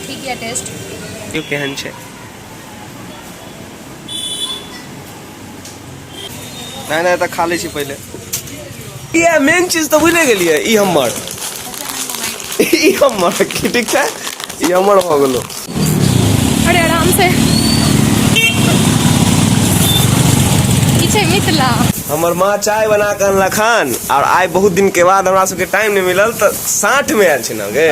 ठीक यऽ टेस्ट। यो केहन छै? नहि नहि, तऽ खा लै छी पहिले। इएह मेन चीज तऽ भूले गेलियै। ई हमर, ई हमर की, ठीक छै, ई हमर भऽ गेलो। अरे, आराम से। ई छै मिथिला। हमर माँ चाय बना कऽ अनलक हन और आइ बहुत दिन के बाद हमरा सबके टाइम नहि मिलल, तऽ साठि मे आयल छै ने गे।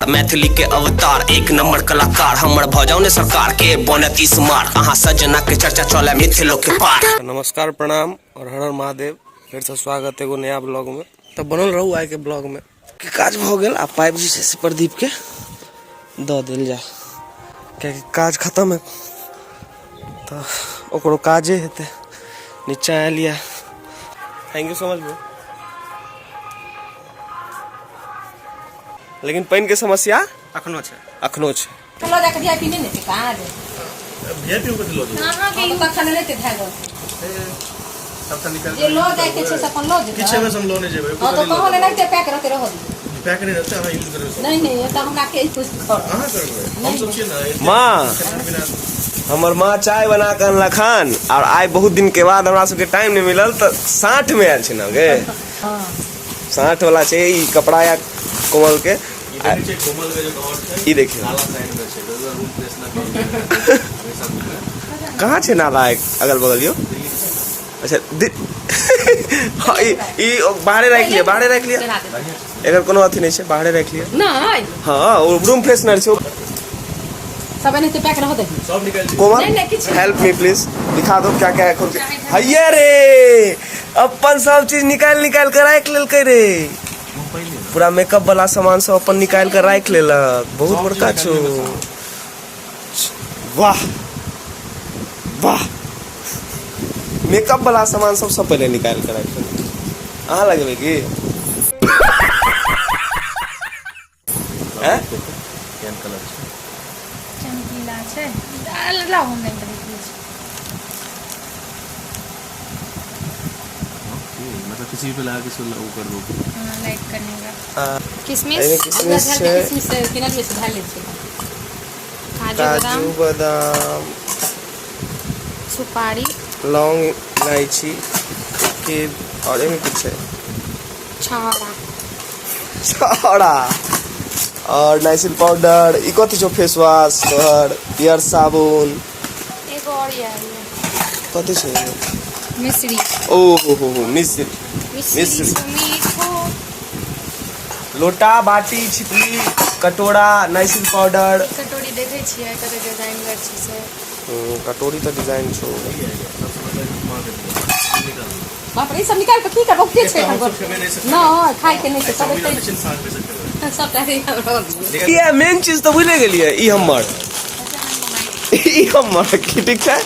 मैथिली के अवतार, एक नंबर कलाकार हमर, भऽ जाउ ने सरकार के बनत ई स्मार, अहाँ सजना के चर्चा चले मिथिलो के पार। नमस्कार, प्रणाम और हर हर महादेव। फेर से स्वागत एगो नया ब्लॉग में। तऽ बनल रहू आइ के ब्लॉग में। के काज भऽ गेल आ पाइप जे छै से प्रदीप के दऽ देल जाय, कियाकि काज खतम है तऽ ओकरो काजे हेतै। नीचा आयल यऽ। Thank you so much bro. लेकिन पानि के समस्या अखनो छै। अखनो छै। लऽ जाके वीआईपी नहि ने छै काज। वीआईपी कथी लऽ जेबै? अहाँके हम तखन नहि भए गेल। सबटा निकालि जे लऽ जाइके छै से अपन लऽ जेतै। किछु एहिमे से हम लऽ नहि जेबै। हँ, तऽ तहन एनाहिते पैक रहतै, रहऽ दियौ। पैक नहि रहतै, अहाँ यूज करबै सब। नहि नहि, एतऽ हमरा के यूज करत? अहाँ करबै, हम सब छियै ने। माँ। बिना हमर माँ चाय बना कऽ अनलक हन और आइ बहुत दिन के बाद हमरा सबके टाइम नहि मिलल, तऽ साठि मे आयल छै ने गे। साठ वाला छै ई कपड़ा या कोमल के। ई देखै छियै, कोमल के जे घर छै। ई देखियौ। नाला साइड में छै, तो रूम फ्रेशनर हमेशा घूमे। कहाँ छै नाला अगल बगल यौ? अच्छा, हाँ, ई ई बाहरे राखि लिअ, बाहरे राखि लिअ। चला देबै। एकर कोनो अथी नहि छै, बाहरे राखि लिअ। नहि। हँ, ओ रूम फ्रेशनर छै। सब एनाहिते पैक रहऽ दही। सब निकालि दियौ। कोमल। नहीं, नहीं, किछु। हेल्प मी प्लीज, दिखा दो क्या क्या है खोल के। हैया रे, अपन सब चीज निकालि निकालि के राखि लेलकै रे। पूरा मेकअप वाला सामान सब अपन निकालि के राखि लेलक। बहुत सब बड़का चीज छौ। निकालि। वाह वाह, मेकअप वाला सामान सब सब पहिले निकालि के राखि लेलक। अहाँ लगेबै की हैं? केहन कलर छै? चमकीला छै। लाउ, हम नहि देखै छी। ओके, मतलब किसी भी पे लगा के इसको वो कर दो। हाँ, लाइट करने का। एहिमे किशमिश। किशमिश छै। किशमिश किनलियै से धए लै छै। काजू बादाम। काजू बादाम। सुपारी। लौंग, इलायची के और एहिमे की छै? छाड़ा। छाड़ा और नाइसिल पाउडर। ई कथी छौ? फेस वॉश तोहर, बियर साबुन। एगो और ये है। कथी छै? मिश्री। ओ हो हो हो, मिश्री। मिश्री। मिश्री। मीठो। लोटा, बाटी, छिपली, कटोरा, नाइसिल पाउडर। कटोरी देखै छियै, कते डिजाइनगर छै से। कटोरी तऽ डिजाइन छौ। सबसे पहिले माँ के दियौ, निकाल दियौ। बाप रे, ई सब निकालि कऽ की करब? के छै हम एखन? सब खेबै नहि से। नहि, खाय के नहि छै सब। चाउमीन एतै। आनै छै ने, साँझ में से खेबै। सबटा रहऽ दियौ। इएह मेन चीज तऽ भूले गेलियै। ई हमर, ई हमर की, ठीक छै,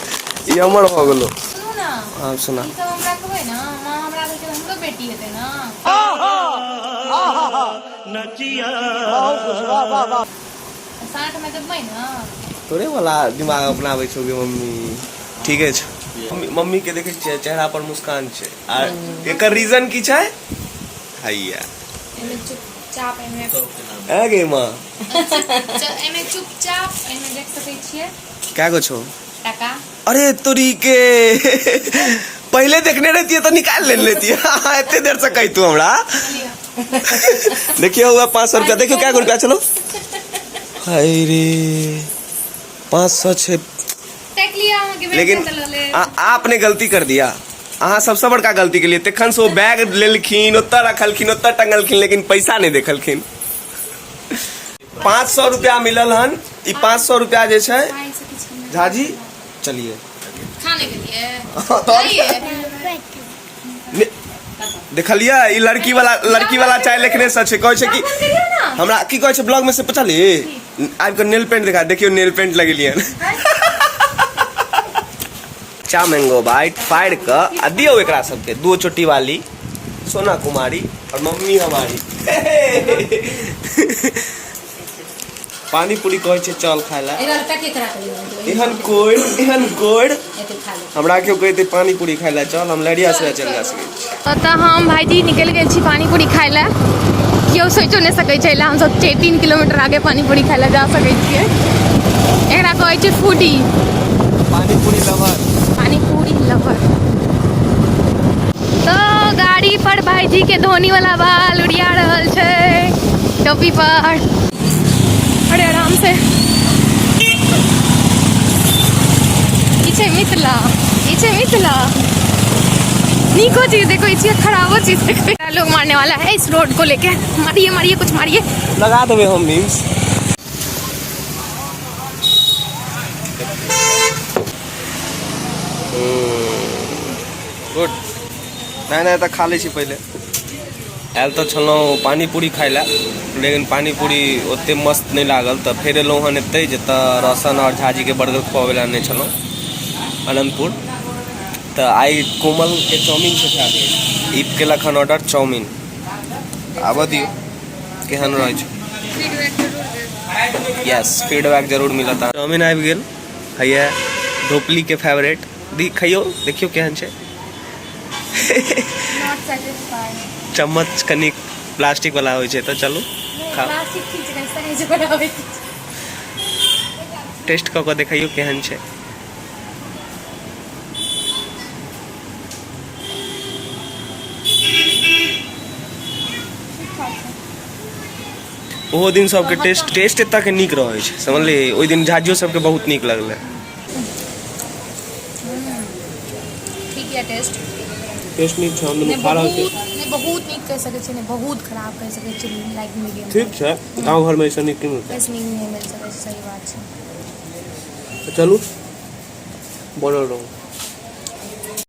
ई हमर भऽ गेलो। सुनू ने। आब सुना। ई सब हम रखबै ने माँ, हमरा भेल हमरो बेटी हेतै ने। साँठ में देबै ने। तोरे वाला दिमाग अपनाबै छौ गे मम्मी। ठीके छै। मम्मी के देखै छियै, चेहरा पर मुस्कान छै आ एकर रीजन की छै? हैया। एहिमे चुपचाप एहिमे ऐ गे माँ। एहिमे चुपचाप, एहिमे देख सकै छियै। कै गो छौ? टका। अरे तोरी के, पहिले देखने रहतियै तऽ निकालि लेने लेतियै। एते देर से कहि तू हमरा। देखियो, हुआ 500 रुपया। देखियो, कै गो रुपया? चलो, हाय रे, 500 छै। ताकि लिअ अहाँके भेट लेकिन जायत लऽ लेब। आपने गलती कर दिया। अहाँ सबसँ बड़का गलती के लिए। तखन से ओ बैग लेलखिन, ओतऽ रखलखिन, ओतऽ टंगलखिन, लेकिन पैसा नहि देखलखिन। 500 रुपया मिलल हन। ई 500 रुपया जे छै पाइ से किछु नहि। झाजी, चलिए। खाने के लिए। तो नहीं है। देखलियै, ई लड़की वाला, लड़की वाला चाय लेखने से छै। कहै छै कि फोन करियौ ने। हमरा की कहै छै ब्लॉग में से पचली आबि कऽ नेल पेंट देखा। देखियौ, नेल पेंट लगेलियन। चा मैंगो बाइट फाड़ि कऽ आ दियौ एकरा सबके। दू चोटी वाली सोना कुमारी और मम्मी हमारी पानी पूरी कहै छै चल खाय ला। एकरा पैकेट करा के दियौ। एहन कोइ, एहन कोइ। एते खा ले। हमरा केओ कहते पानी पूरी खाय ला चल, हम लहरिया से चल जा सकै छी। ओतऽ हम भाईजी निकलि गेल छी पानीपूरी खाय लए। केओ सोचियो नहि सकै छै एहि हमसब 3 किलोमीटर आगे पानीपूरी खाइ लए जा सकै छियै। एकरा कहै छै foodie, panipuri lover, panipuri lover. तो गाड़ी पर भाईजी के धोनी वाला बाल उड़िया रहल छै टोपी पर। अरे आराम से। ई छै मिथिला, ई छै मिथिला। नीको चीज देखो, ई चीज खराबो चीज देखो। लोग मारने वाला है इस रोड को लेके। मारिए मारिए, कुछ मारिए। लगा देबै हम मीम्स। गुड। नहि नहि, तऽ खा लै छी पहिले। आयल तऽ छलहुँ पानीपूरी खाइ लए, लेकिन पानीपूरी ओते मस्त नहि लागल, तऽ फेर एलहुँ हन एतै जतऽ रोशन आओर झाजीके बर्गर खुआबै लए आनने छलहुँ अनन्तपुर। तऽ आइ कोमलके चाउमीन छै खायके। ई केलक हन ऑर्डर चाउमीन। आबऽ दियौ केहन रहै छै। यस, फीडबैक जरूर मिलत। चाउमीन आबि गेल। हैया ढोपलीके फेवरेट दी, खइयौ, देखियौ केहन छै। चम्मच कनि प्लास्टिक वाला होइ छै, तऽ चलू खाउ। टेस्ट कऽ कऽ देखियौ केहन छै। ओहो दिन सबके टेस्ट टेस्ट एतऽ के नीक रहै छै, समझलियै? ओहि दिन झाजियो सबके बहुत नीक लगलै। ठीक यऽ टेस्ट। टेस्ट नीक छै, हम दुनू खा रहल छी। नहि बहुत नीक कहि सकै छी, नहि बहुत खराब कहि सकै छी, लाइक मीडियम। ठीक छै, गाँव घरमे ऐसा नीक नहि मिलतै। ऐसे नीक नहि मिल सकै छै, सही बात छै। तऽ चलू, बनल रहू।